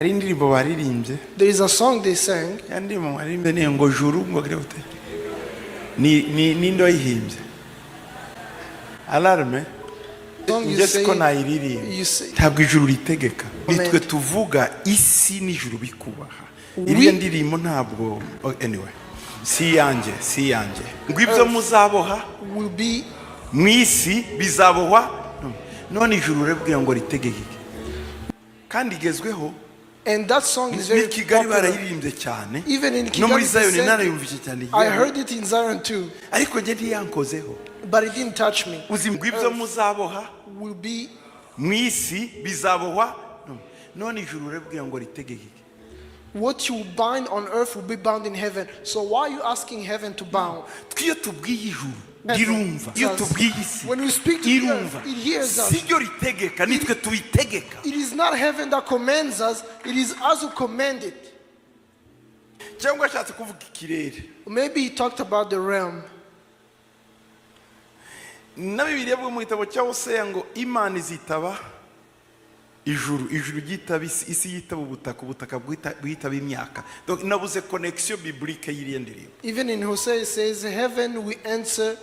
Hari indirimbo baririmbye. There is a song they sang. Ya ndirimbo baririmbye ni ngo juru ngo gire gute ni ni ninde wayihimbye alarme. Song you Njye siko say, nayiririmba. you say, Ntabwo ijuru ritegeka. Amen. Nitwe tuvuga isi n'ijuru bikubaha. Iriya ndirimbo ntabwo, oh, anyway, si iyanjye, si iyanjye, ngo ibyo muzaboha will be mu isi bizabohwa none ijuru urabwira ngo ritegeke iki? Kandi igezweho. And that song is N'i very Kigali popular. barayiririmbye cyane. Even in No Kigali, muri they Zayoni sang it. narayumvise cyane. I heard it in Zion too, Ariko njye ntiyankozeho. But it didn't touch me. Uzi ngo ibyo muzaboha Will be mu isi bizabohwa none ijuru urabwira ngo ritegeke iki? What you bind on earth will be bound in heaven. So why are you asking heaven to bound? Twe iyo tubwiye ijuru rirumva, iyo tubwiye isi When we speak to the irumva. earth, it hears us. Si ryo ritegeka, nitwe tuyitegeka. It is not heaven that commands us, it is us who command it. Cyangwa ashatse kuvuga ikirere. Maybe he talked about the realm. Na Bibiliya avuga mu gitabo cya Hoseya ngo Imana izitaba ijuru, ijuru ryitaba isi, isi yitaba ubutaka, ubutaka bwitaba imyaka. Donc, nabuze connexion biblique y'iriya ndirimbo. Even in Hosea, it says, "Heaven we answer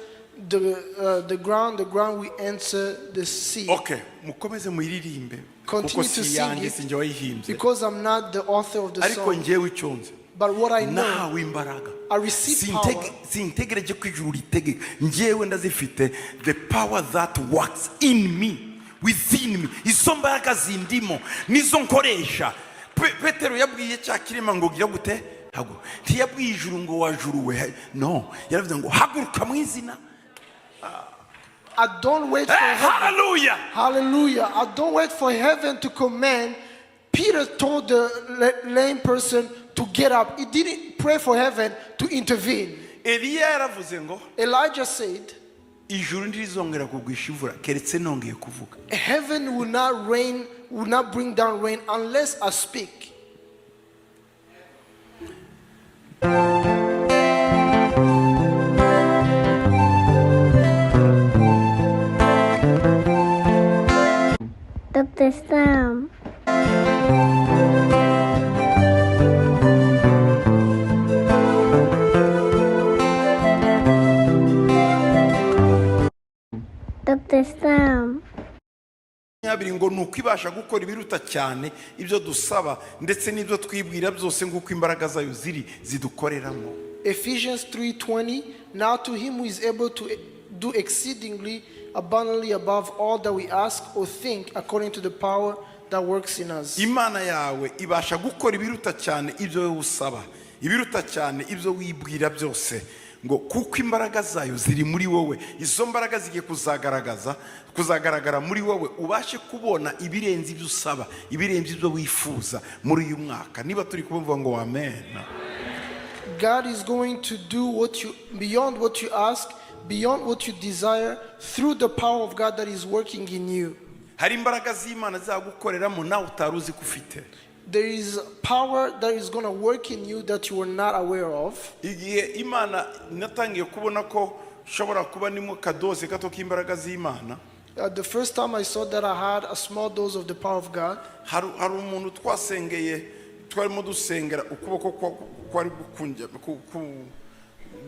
the ground, the ground we answer the sea." Okay, mukomeze muyiririmbe kuko Continue to si sing iyanjye, it si njye wayihimbye. because I'm not the author of the Ariko song. njyewe icyo nzi, But what I know, nahawe imbaraga. I receive power. Sintegereje ko ijuru ritegeka, njyewe ndazifite. The power that works in me, within me, izo mbaraga zindimo nizo nkoresha. Petero yabwiye cya kirema ngo gira gute, haguruka. Ntiyabwiye ijuru ngo wajuruwe, no, yaravuze ngo haguruka mu izina. I don't wait for heaven. Haleluya. Hallelujah. I don't wait for heaven to command. Peter told the lame person to get up. He didn't pray for heaven to intervene. Eliya yaravuze ngo Elijah said, ijuru ntirizongera kugwisha imvura keretse nongeye kuvuga. "Heaven will not rain, will not bring down rain unless I speak." Dr. Sam. Dr. Sam. 20 ngo ni uko ibasha gukora ibiruta cyane ibyo dusaba ndetse n'ibyo twibwira byose nk'uko imbaraga zayo ziri zidukoreramo. Ephesians 3:20. Now to him who is able to do exceedingly abundantly above all that we ask or think, according to the power that works in us. Imana yawe ibasha gukora ibiruta cyane ibyo wowe usaba, ibiruta cyane ibyo wibwira byose, ngo kuko imbaraga zayo ziri muri wowe. Izo mbaraga zigiye kuzagaragaza kuzagaragara muri wowe, ubashe kubona ibirenze ibyo usaba, ibirenze ibyo wifuza muri uyu mwaka. Niba turi kuvuga ngo amen. God is going to do what you beyond what you ask, beyond what you desire, through the power of God that is working in you. Hari imbaraga z'Imana zizagukoreramo nawe utari uzi ko ufite. There is power that is going to work in you that you were not aware of. Igihe Imana natangiye kubona ko nshobora kuba nimo kadose gato k'imbaraga z'Imana, The first time I saw that I had a small dose of the power of God, hari umuntu twasengeye, twarimo dusengera ukuboko kwari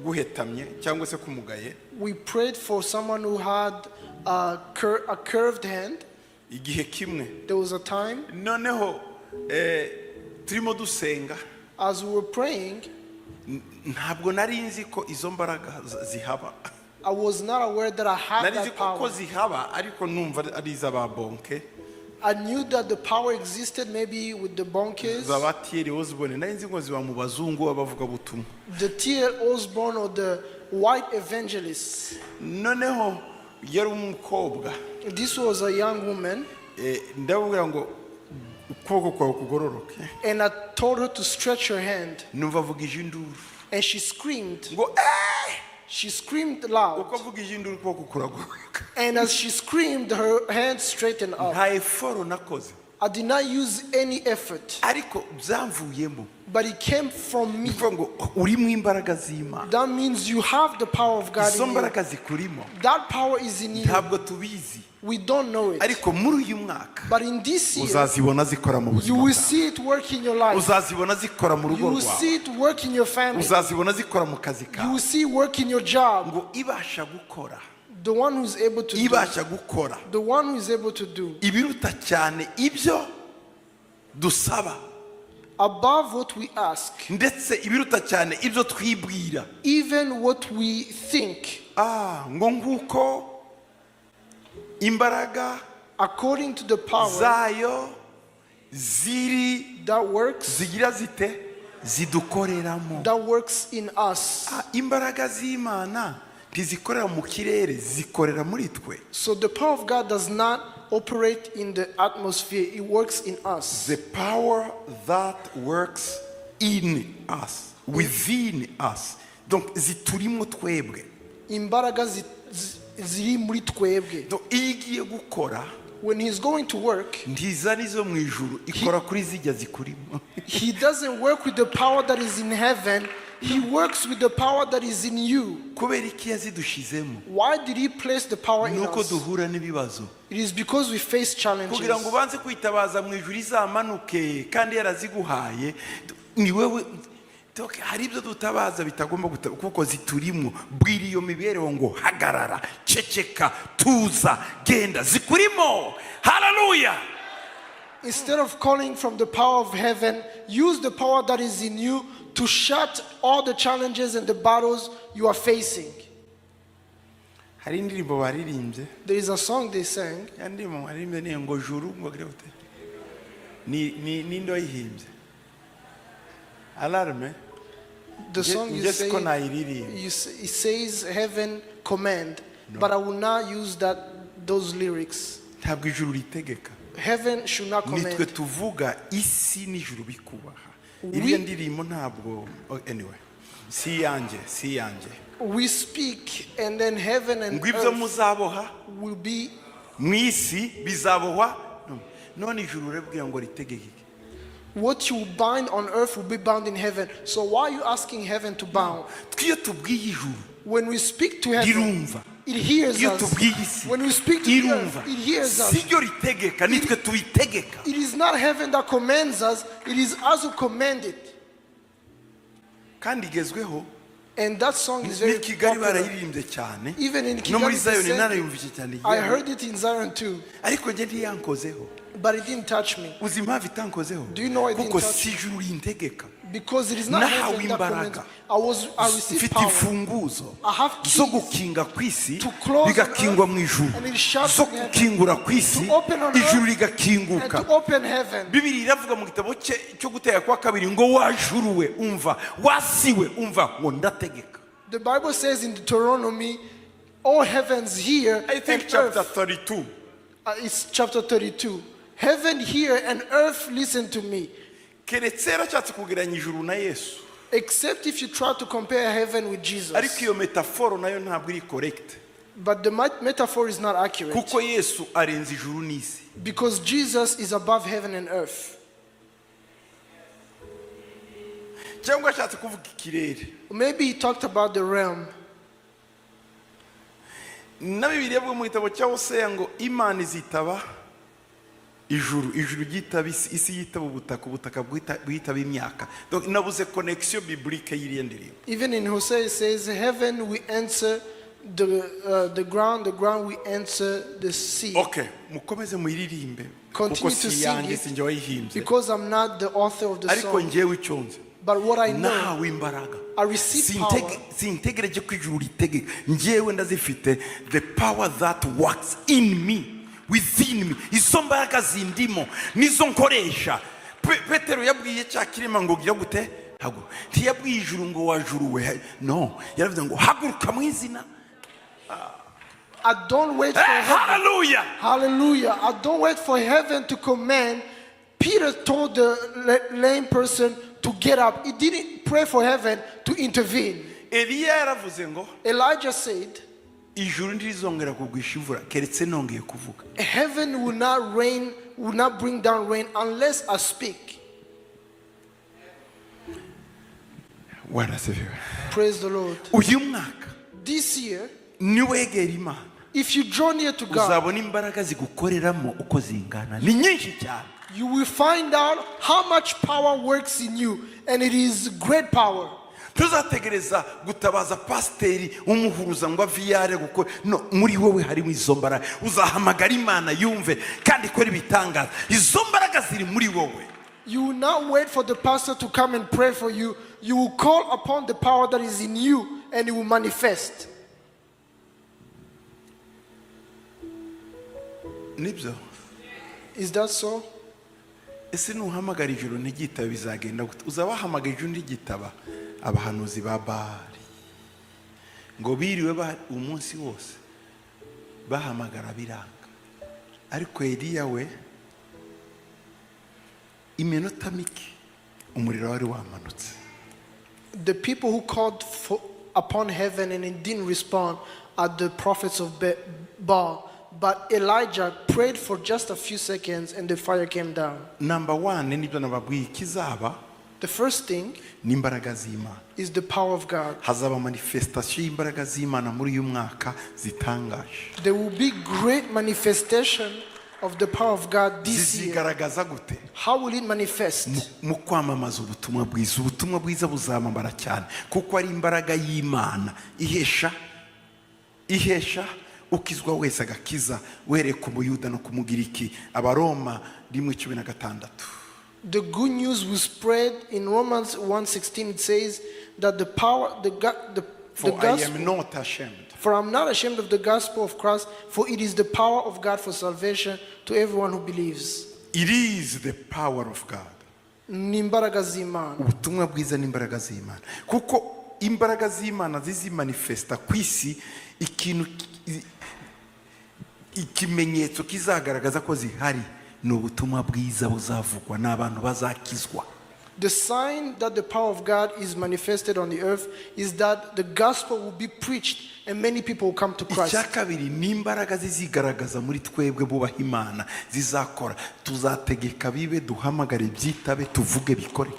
guhetamye cyangwa se kumugaye. We prayed for someone who had a curved hand. Igihe kimwe, There was a time noneho turimo dusenga, as we were praying, ntabwo nari nzi ko izo mbaraga zihaba. I was not aware that I had Nari nzi that ko power. zihaba, ariko numva ari iz'ababonke. I knew that the power existed maybe with the Bonkes, Za T.L. Osborn, nari nzi ngo ziba mu bazungu b'abavugabutumwa. The T.L. Osborn or the white evangelists. Noneho yari umukobwa. This was a young woman, Ndababwira ngo ukuboko kwawe kugororoke. And I told her to stretch her hand, Numva avugije induru and she screamed. ngo "Eh!" She screamed loud, Uko avugije induru ukuboko kuragororoka. And as she screamed, her hand straightened up. Nta effort nakoze. I did not use any effort, ariko byamvuyemo. But it came from me. Ni ukuvuga ngo urimo imbaraga z'Imana. That means you have the power of God Izo in you. mbaraga zikurimo That power is in you. ntabwo tubizi, We don't know it. ariko muri uyu mwaka But in this year, uzazibona zikora mu you buzima will bwawe, see it work in your life. uzazibona zikora mu rugo You will rwawe, see it work in your family. uzazibona zikora mu kazi You kawe. will see it work in your job. Ngo ibasha gukora, The one who's able to do. ibasha gukora The one who is able to do ibiruta cyane ibyo dusaba, above what we ask, ndetse ibiruta cyane ibyo twibwira, even what we think, ngo nguko imbaraga according to the power zayo ziri that works, zigira zite zidukoreramo. that works in us. Imbaraga z'Imana ntizikorera mu kirere, zikorera muri twe. So the power of God does not operate in the atmosphere, it works in us. The power that works in us, within us, donc ziturimo twebwe. Imbaraga ziri muri twebwe. Donc iyo igiye gukora, When he's going to work, ntizana izo mu ijuru, ikora kuri zijya zikurimo. He doesn't work with the power that is in heaven, he works with the power that is in you. Kubera iki yazidushizemo? Why did he place the power in Ni uko us? duhura n'ibibazo. It is because we face challenges. Kugira ngo ubanze kwitabaza mu ijuru izamanuke kandi yaraziguhaye, ni wowe. Donc, hari ibyo dutabaza bitagomba kuko ziturimo. Bwira iyo mibereho ngo hagarara, ceceka, tuza, genda, zikurimo. Haleluya. Instead of calling from the power of heaven, use the power that is in you to shut all the challenges and the battles you are facing. Hari indirimbo baririmbye. There is a song they sang. Ya ndirimbo baririmbye ni ngo juru ngo gire gute, ni ninde wayihimbye? Alarme. The song you Njye say, siko nayiririmba. it says heaven command, but I will not use that those lyrics. Ntabwo ijuru ritegeka. Heaven should not Nitwe command. tuvuga, isi n'ijuru bikubaha. Iriya ndirimbo ntabwo, oh, anyway, si iyanjye, si iyanjye. We speak, and then heaven and Ngo ibyo earth muzaboha will be. mu isi bizabohwa none ijuru urabwira ngo ritegeke iki? What you bind on earth will be bound in heaven. So why are you asking heaven to bound? Twe iyo tubwiye ijuru, When we speak to heaven, rirumva. it hears Iyo us. tubwiye isi, When we speak to the irumva. earth, it hears us. Si ryo ritegeka, nitwe tubitegeka. It is not heaven that commands us, it is us who command it. Kandi igezweho. And that song is N'i very Kigali popular. barayiririmbye cyane. Even in No muri Kigali, they Zayoni sang it. narayumvise cyane. I heard it in Zion too, Ariko njye ntiyankozeho. But it didn't touch me. Uzi impamvu itankozeho? Do you know why it didn't Kuko touch si ijuru rintegeka. Because it is not Nahawe heaven that commands imbaraga. me. I received Mfite power imfunguzo I have keys zo gukinga ku isi, to close on bigakingwa earth mu ijuru, and it shuts zo in heaven. gukingura ku isi, To open on ijuru earth and rigakinguka. to open heaven. Bibiri iravuga mu gitabo cye cyo Gutera kwa Kabiri ngo wajuruwe umva, wasiwe umva, ngo ndategeka. The Bible says in Deuteronomy, all heavens hear I think and chapter earth. 32. It's chapter 32. Heaven hear and earth listen to me. Keretse yarashatse kugereranya ijuru na Yesu. Except if you try to compare heaven with Jesus. Ariko iyo métaphore nayo ntabwo iri correct, But the metaphor is not accurate. Kuko Yesu arenze ijuru n'isi. Because Jesus is above heaven and earth. Cyangwa ashatse kuvuga ikirere. Maybe he talked about the realm. Na Bibiliya avuga mu gitabo cya Hoseya ngo Imana izitaba ijuru, ijuru ryitaba isi, isi yitaba ubutaka, ubutaka bwitaba imyaka. Donc nabuze connexion biblique y'iriya ndirimbo. Even in Hosea, it says, Heaven we answer the ground we answer the sea. Okay, mukomeze muyiririmbe, kuko Continue to si sing yanjye, it si njye wayihimbye. because I'm not the author of the Ariko song. njyewe icyo nzi, But what I know, nahawe imbaraga. I received power. Sintegereje ko ijuru ritegeka, njyewe ndazifite. The power that works in me, within me, izo mbaraga zindimo nizo nkoresha. Petero yabwiye cya kirema ngo gira gute, haguruka. Ntiyabwiye ijuru ngo wajuruwe, no, yaravuze ngo haguruka mu izina. I don't wait for heaven. Haleluya. Hallelujah. I don't wait for heaven to command. Peter told the lame person to get up. He didn't pray for heaven to intervene. Eliya yaravuze ngo Elijah said, ijuru ntirizongera kugwisha imvura keretse nongeye kuvuga. Heaven will not rain will not bring down rain unless I speak. Warasifiwe. Praise the Lord. Uyu mwaka This year, niwegera Imana, if you draw near to God, uzabona imbaraga zigukoreramo uko zingana, ni nyinshi cyane. You will find out how much power works in you, and it is great power. Tuzategereza gutabaza pasiteri umuhuruza ngo aviyare gukora no muri wowe harimo izo mbaraga. Uzahamagara Imana yumve kandi ikora ibitangaza. Izo mbaraga ziri muri wowe. You will not wait for the pastor to come and pray for you. You will call upon the power that is in you, and it will manifest. Nibyo. Is that so? Ese nuhamagara ijuru ntigitabe bizagenda gute? Uzaba wahamagara ijuru ntigitaba. Abahanuzi ba Bari ngo biriwe umunsi wose bahamagara biranga, ariko Eliya we iminota mike umuriro wari wamanutse. The people who called upon heaven and it didn't respond are the prophets of Baal. But Elijah prayed for just a few seconds and the fire came down. Number one, nibyo nababwiye ikizaba, The first thing ni imbaraga z'Imana. Is the power of God. Hazaba manifestation y'imbaraga z'Imana muri uyu mwaka zitangaje. There will be great manifestation of the power of God this year. Zizigaragaza gute? How will it manifest? Mu kwamamaza ubutumwa bwiza. Ubutumwa bwiza buzamamara cyane kuko ari imbaraga y'Imana ihesha ukizwa wese agakiza, uhereye ku Muyuda no ku Mugiriki. Abaroma 1:16. The good news will spread. In Romans 1:16, it says that the power, the For I gospel, am not ashamed. For I'm not ashamed of the gospel of Christ, for it is the power of God for salvation to everyone who believes. It is the power of God. Ni imbaraga z'Imana. Ubutumwa bwiza n'imbaraga z'Imana, kuko imbaraga z'Imana zizimanifesta ku isi. Ikintu ikimenyetso kizagaragaza ko zihari ni ubutumwa bwiza buzavugwa n'abantu bazakizwa. The sign that the power of God is manifested on the earth is that the gospel will be preached and many people will come to Christ. Icya kabiri ni imbaraga zizigaragaza muri twebwe bubaha Imana, zizakora. Tuzategeka bibe, duhamagare byitabe, tuvuge bikore.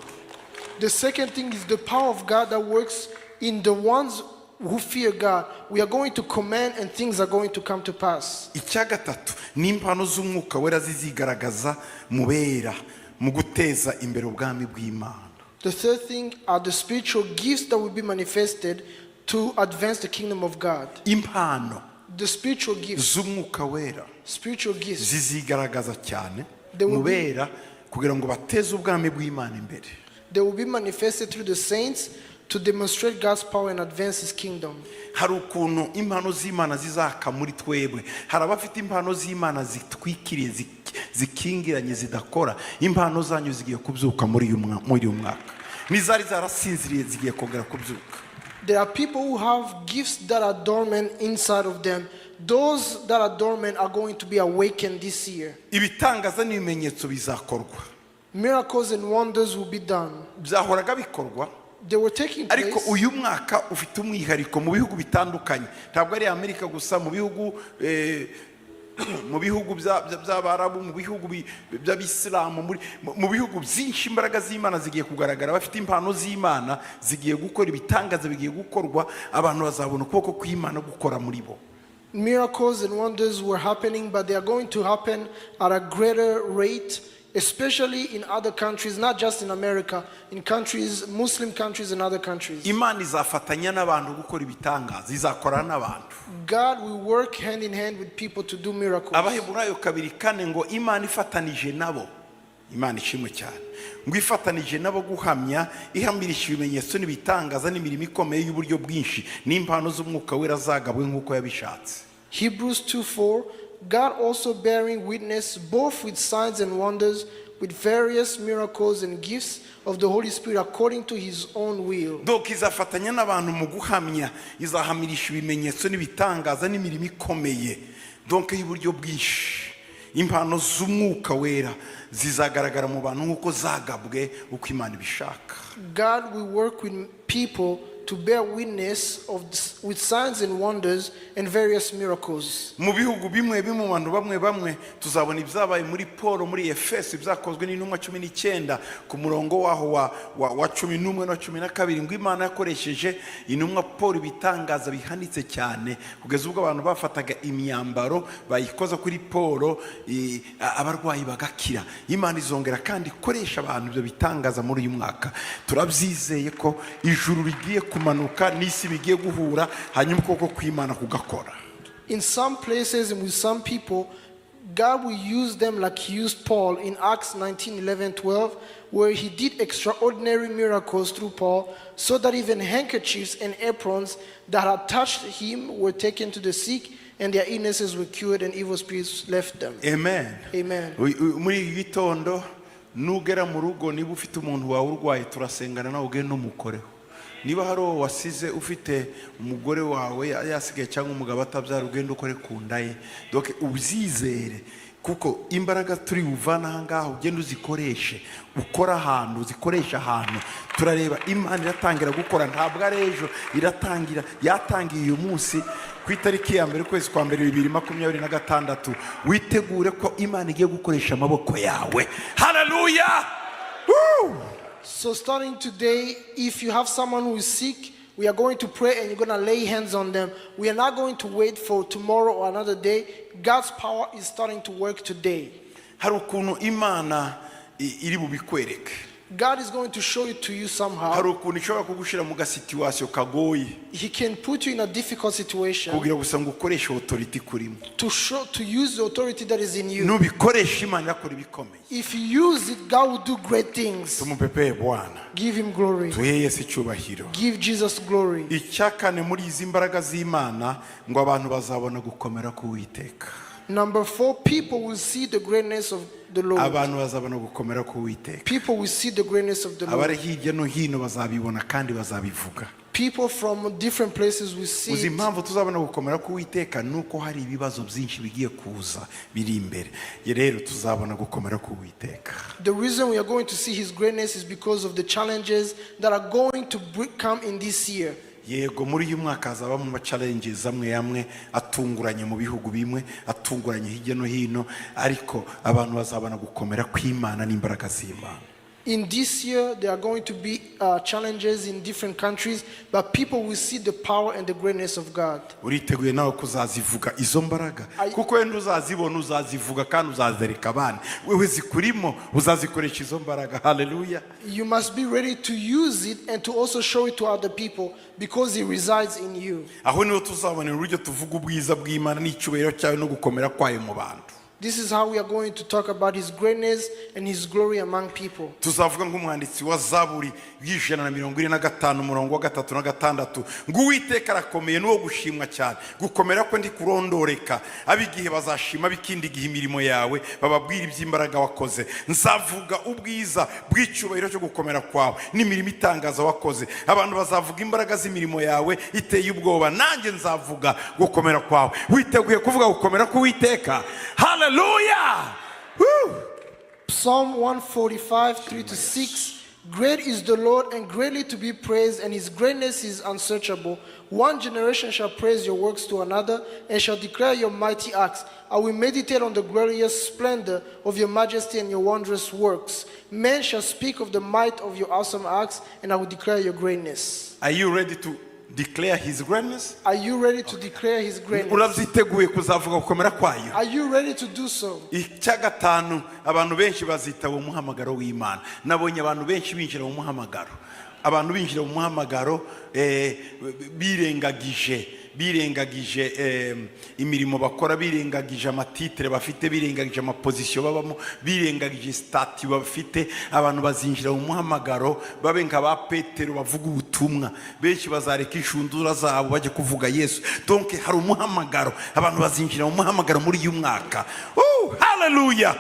The second thing is the power of God that works in the ones who fear God. We are going to command and things are going to come to pass. Icya gatatu ni impano z'Umwuka Wera zizigaragaza mu bera mu guteza imbere ubwami bw'Imana. The third thing are the spiritual gifts that will be manifested to advance the kingdom of God. Impano The spiritual gifts, z'Umwuka Wera spiritual gifts, zizigaragaza cyane They will mu bera kugira ngo bateze ubwami bw'Imana imbere. They will be manifested through the saints to demonstrate God's power and advance His kingdom. Hari ukuntu impano z'Imana zizaka muri twebwe. Hari abafite impano z'Imana zitwikiriye, zikingiranye, zidakora. Impano zanyu zigiye kubyuka muri uyu mwaka. N'izari zarasinziriye zigiye kongera kubyuka. There are people who have gifts that are dormant inside of them. Those that are dormant are going to be awakened this year. Ibitangaza n'ibimenyetso bizakorwa. Miracles and wonders will be done. Byahoraga bikorwa, They were taking ariko place. Uyu mwaka ufite umwihariko mu bihugu bitandukanye. Ntabwo ari Amerika gusa, mu bihugu by'Abarabu, mu bihugu by'Abisilamu, mu bihugu byinshi imbaraga z'Imana zigiye kugaragara. Bafite impano z'Imana zigiye gukora ibitangaza, bigiye gukorwa. Abantu bazabona ukuboko kw'Imana gukora muri bo. Miracles and wonders were happening, but they are going to happen at a greater rate, especially in other countries, not just in America, in countries, Muslim countries and other countries. Imana izafatanya n'abantu gukora ibitangaza, izakorana n'abantu. God will work hand in hand with people to do miracles. Abaheburayo 2:4 ngo Imana ifatanije nabo, Imana ishimwe cyane, ngo ifatanije nabo guhamya, ihamirisha ibimenyetso n'ibitangaza n'imirimo ikomeye y'uburyo bwinshi n'impano z'Umwuka Wera zagabwe nk'uko yabishatse. Hebrews 2:4, God also bearing witness both with signs and wonders, with various miracles and gifts of the Holy Spirit according to his own will. Donc izafatanya n'abantu mu guhamya, izahamirisha ibimenyetso n'ibitangaza n'imirimo ikomeye, donc y'uburyo bwinshi. Impano z'Umwuka Wera zizagaragara mu bantu nk'uko zagabwe uko Imana ibishaka. God will work with people to bear witness of with signs and wonders and various miracles. Mu bihugu bimwe bimwe, mu bantu bamwe bamwe, tuzabona ibyabaye muri Paul muri Efeso, ibyakozwe n'intumwa 19 ku murongo waho wa 11 na 12, ngo Imana yakoresheje intumwa Paul ibitangaza bihanitse cyane, kugeza ubwo abantu bafataga imyambaro bayikoza kuri Paul, abarwayi bagakira. Imana izongera kandi ikoresha abantu ibyo bitangaza muri uyu mwaka. Turabyizeye ko ijuru rigiye kumanuka n'isi bigiye guhura, hanyuma ukuboko kw'Imana kugakora. In some places and with some people, God will use them like He used Paul in Acts 19 11, 12, where He did extraordinary miracles through Paul, so that even handkerchiefs and aprons that had touched him were taken to the sick, and their illnesses were cured, and evil spirits left them. Amen. Amen. Muri iki gitondo, nugera mu rugo, niba ufite umuntu wawe urwaye, turasengana nawe, ugende umukoreho. Niba hari uwo wasize, ufite umugore wawe yasigaye cyangwa umugabo atabyara, ugende ukore ku nda ye. Donc ubyizere, kuko imbaraga turi buvane aha ngaha, ugende uzikoreshe, ukore ahantu, uzikoreshe ahantu. Turareba Imana iratangira gukora. Ntabwo ari ejo iratangira, yatangiye uyu munsi ku itariki ya 1 ukwezi kwa mbere 2026. Witegure ko Imana igiye gukoresha amaboko yawe. Haleluya! Woo! So, starting today, if you have someone who is sick, we are going to pray and you're going to lay hands on them. We are not going to wait for tomorrow or another day. God's power is starting to work today. Hari ukuntu Imana iri bubikwereke. God is going to show it to you somehow. Hari ukuntu ishobora kugushyira mu gasituation kagoye He can put you in a difficult situation kugira gusa ngo ukoreshe autorité ikurimo. to use the authority that is in you. Nubikoresha, Imana irakora ibikomeye. If you use it, God will do great things. Tumupepeye Bwana. Give him glory. Tuhe Yesu icyubahiro. Give Jesus glory. Icya kane muri izi mbaraga z'Imana, ngo abantu bazabona gukomera k'Uwiteka. Number four, people will see the greatness of the Lord. Abantu bazabona gukomera k'Uwiteka. People will see the greatness of the Lord. Abari hirya no hino bazabibona kandi bazabivuga. People from different places will see Uzi it. impamvu tuzabona gukomera k'Uwiteka? Ni uko hari ibibazo byinshi bigiye kuza biri imbere. Ye rero tuzabona gukomera k'Uwiteka. The reason we are going to see his greatness is because of the challenges that are going to come in this year. Yego, muri uyu mwaka hazabamo amachallenges amwe amwe atunguranye mu bihugu bimwe, atunguranye hirya no hino, ariko abantu bazabona gukomera kw'Imana n'imbaraga z'Imana. In this year, there are going to be challenges in different countries, but people will see the power and the greatness of God. Uriteguye nawe kuzazivuga izo mbaraga? Kuko wenda uzazibona, uzazivuga kandi uzazereka abandi. Wewe zikurimo, uzazikoresha izo mbaraga. Haleluya! You must be ready to use it and to also show it to other people because it resides in you. Aho niho tuzabonera uburyo tuvuga ubwiza bw'Imana n'icyubahiro cyayo no gukomera kwayo mu bantu. This is how we are going to talk about his greatness and his glory among people. Tuzavuga nk'umwanditsi wa Zaburi y'145 umurongo wa 3 na 6, ngo Uwiteka arakomeye n'uwo gushimwa cyane, gukomera kwe ntikurondoreka. Ab'igihe bazashima b'ikindi gihe imirimo yawe, bababwira iby'imbaraga wakoze. Nzavuga ubwiza bw'icyubahiro cyo gukomera kwawe n'imirimo itangaza wakoze. Abantu bazavuga imbaraga z'imirimo yawe iteye ubwoba, nanjye nzavuga gukomera kwawe. Witeguye kuvuga gukomera k'Uwiteka? Haleluya! Woo! Psalm 145, 3 to 6. Great is the Lord and greatly to be praised, and his greatness is unsearchable. One generation shall praise your works to another and shall declare your mighty acts. I will meditate on the glorious splendor of your majesty and your wondrous works. Men shall speak of the might of your awesome acts, and I will declare your greatness. Are you ready to declare his greatness? Are you ready to declare his greatness? Urabyiteguye kuzavuga gukomera kwayo? Are you ready to do so? Icya gatanu, abantu benshi bazitaba umuhamagaro w'Imana. Nabonye abantu benshi binjira mu muhamagaro, abantu binjira mu muhamagaro birengagije imirimo bakora, birengagije amatitres bafite, birengagije amapositions babamo, birengagije statut bafite. Abantu bazinjira mu muhamagaro babe nka ba Petero, bavuga ubutumwa. Benshi bazareka inshundura zabo bajya kuvuga Yesu. Donc hari umuhamagaro, abantu bazinjira mu muhamagaro muri uyu mwaka. Oh, hallelujah,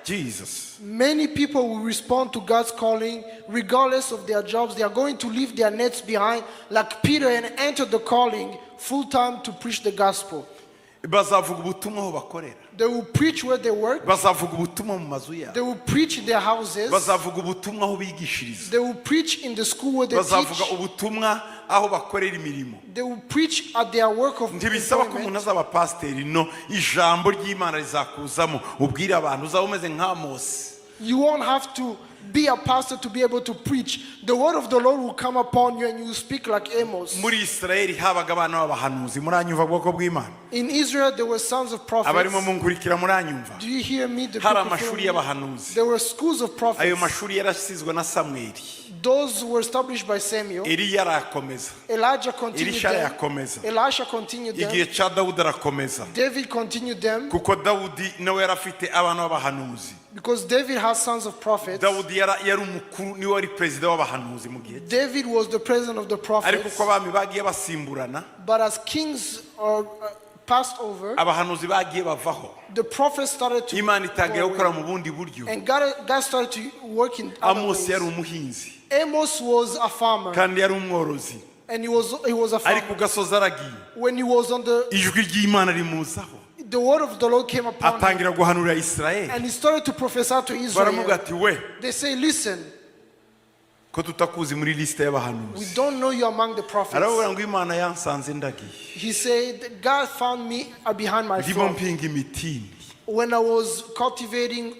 Jesus! Many people will respond to God's calling regardless of their jobs. They are going to leave their nets behind, like Peter, and enter the calling full time to preach the gospel. Bazavuga ubutumwa aho bakorera. They will preach where they work. Bazavuga ubutumwa mu mazu yabo. They will preach in their houses. Bazavuga ubutumwa aho bigishiriza. They will preach in the school where they Bazavuga teach. Ubutumwa aho bakorera imirimo. They will preach at their work of Ntibisaba ko umuntu employment. azaba pasiteri. No, ijambo ry'Imana rizakuzamo ubwire abantu, uzaba umeze nk'Amosi. You won't have to be a pastor to be able to preach. The word of the Lord will come upon you and you will speak like Amos. Muri Isirayeli habaga abana b'abahanuzi. Muranyumva, bwoko bw'Imana? In Israel, there were sons of prophets. Abarimo munkurikira, muranyumva? Do you hear me? The Hari people amashuri following me? y'abahanuzi. There were schools of Ayo prophets. mashuri yarasizwe na Samweli. Those were established by Samuel. Eliya arayakomeza. Elijah continued Elisha them. arayakomeza. Elisha continued them. Igihe cya Dawudi arakomeza. David continued them Kuko Dawudi nawe yari afite abana b'abahanuzi. Because David has sons of prophets. Dawudi yari umukuru, niwe wari perezida w'abahanuzi mu gihe cye. David was the president of the Ariko prophets. uko abami bagiye basimburana, But as kings are passed over, abahanuzi bagiye bavaho, the prophets started to Imana itangira go gukora away. Mu bundi buryo. And God started to work in other Amosi ways. yari umuhinzi Amos was a farmer, kandi yari umworozi. And he was a Ari farmer. ku gasozi aragiye, When he was on the ijwi ry'Imana rimuzaho, the word of the Lord came upon him, atangira guhanurira Isirayeli. And he started to prophesy to Israel. Baramuga ati we, They say, "Listen, ko tutakuzi muri lisite we y'abahanuzi? Don't know you among the prophets." Arababwira ngo Imana yansanze ndagiye, He said, "God found me behind my ndimo flock mpinga imitini. When I was cultivating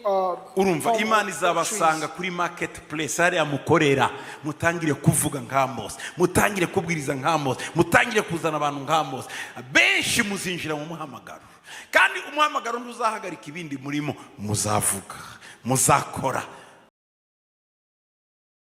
Urumva, palm Imana trees." izabasanga kuri market place hariya mukorera, mutangire kuvuga nka Mose, mutangire kubwiriza nka Mose, mutangire kuzana abantu nka Mose. Benshi muzinjira mu muhamagaro, kandi umuhamagaro ntuzahagarika ibindi murimo. Muzavuga, muzakora.